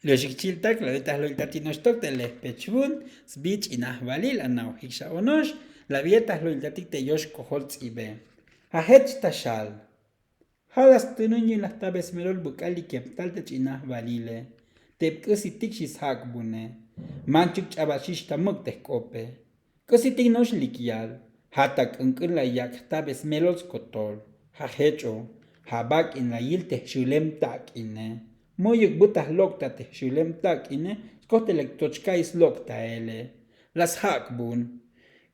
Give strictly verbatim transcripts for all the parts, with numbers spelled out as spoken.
Li oxik chiltak la ve ta jlo'iltatik noxtok te lejpech vun sbi ch'inajvalil ana'ojik xa onox. La ve ta jlo'iltatik te yoxkojol ts'ibe. Ja' jech ta xal. Ja' la stunun yu'un laj tabe smelol buk'al li keptal te ch'inajvalile. Te bk'usitik xi sjak'bune. Manchuk ch'abal xix ta muk' te jk'ope. K'usitik no'ox lik yal. Ja' ta k'unk'un la yak' jtabe smelol skotol. Ja' jech'o. Ja' bak'in la yil te jxulem tak'ine. Mu'yuk bu ta jlok' ta te jxulem tak'ine. Skoj te lek toch ka'i slok' ta ele. La sjak'bun.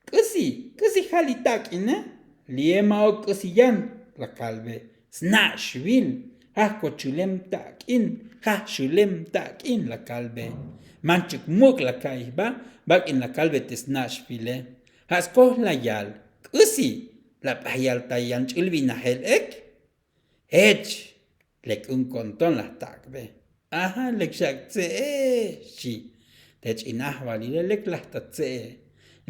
K'usi k'usi ja' li tak'ine. Li'e ma'uk k'usi yan. La kalbe. Sna' xvil. Ja' jkochulem tak'in. Ja' jxulem tak'in la kalbe. Manchuk muk' la ka'i jba. Bak'in la kalbe te sna' xvile. Ja' skoj la yal. K'usi. La baj yal ta yan ch'ul vinajel ek. Jech. Lek un konton la jtak'be. Aja lek xak' tse'e. Xchi. Te ch'inajvalile lek laj ta tse'e.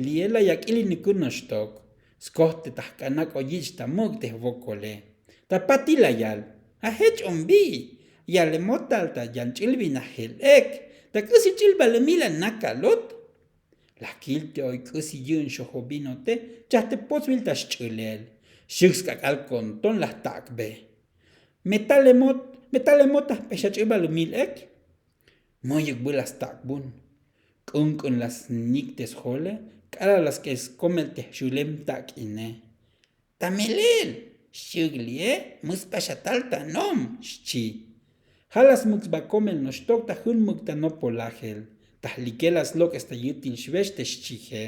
Li'e la yak'il li nukun noxtok. Skoj te ta jk'anak'o yich' ta muk' te jvokole. Ta patil la yal. Ja' jech on bi. Yale motal ta yan ch'ul vinajel ek. Ta k'usi ch'ul balumil la nakalot. La kil te oy k'usi yu'un xojovinote. Chaj te potsvil ta xch'ulel. Xuk sk'ak'al konton la jtak'be. Metale mot metale mot ta jp'exa ch'ul balumil ek. Mu'yuk bu la stak'bun. K'unk'un la snik te sjole. K'alal la sk'el skomel te jxulem tak'ine. Ta melel. Xchi'uk li'e. Muk' sba xa tal ta nom. Xchi. Ja' la smuk' sba komel noxtok ta jun muk' ta nopolajel. Ta jlikel la slok'es ta yutil xvex te xchije.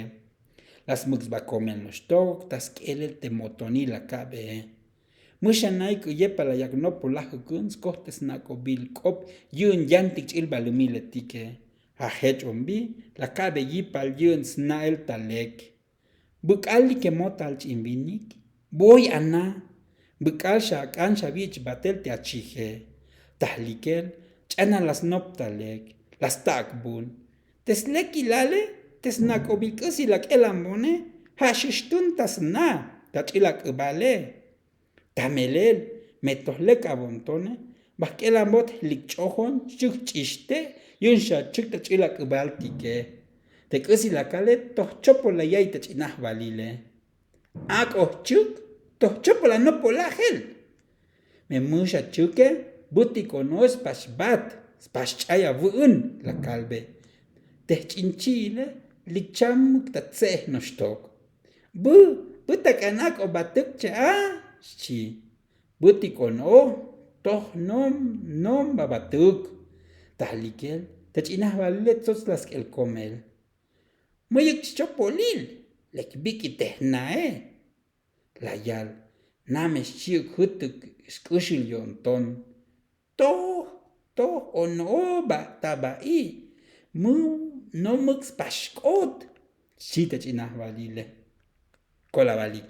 La smuk' sba komel noxtok ta sk'elel te motonil la kabee. Mu xa naik u yepal la yak' nopolaj ukun skoj te snak'obil k'op yu'un yantik ch'ul balumiletike. Ja' jech on bi. La kabe yipal yu'un sna'el ta lek. Buk'al li kemotal ch'in vinik. Boy ana. Buk'al xa ak'an xa vich' batel te achije. Ta jlikel ch'ana la snop ta lek. La stak'bun. Te slekilale te snak'obil k'usi la k'elanbone. Ja' xixtun ta sna ta ch'ul ak'ubale. Ta melel. Me toj lek avontone. Baj k'elanbot jlik ch'ojon xchuk ch'ixte. Yu'un xa chuk ta ch'ul ak'ubaltike. Te k'usi la kale toj chopol la ya'i ta ch'inajvalile. Ak'o jchuk toj chopol anopolajel. Me mu xa chuke. Butik ono'ox spa xbat spa xch'ay avu'un la kalbe. Te jch'in chi'ile lik chamuk ta tse'ej noxtok. Bu bu ta k'anak o batuk che'a. Xchi. Butik ono'o toj nom nom ba batuk. Ta jlikel te ch'inajvalile tsots la sk'el komel. Mu'yuk chchopolil. Lek bik'i te jnae. La yal. Name xchi'uk jutuk sk'uxul yo'nton. Toj toj ono'o ba ta ba'i. Mu no muk' spa xk'ot. Xchi ta ch'inajvalile. Kolavalik.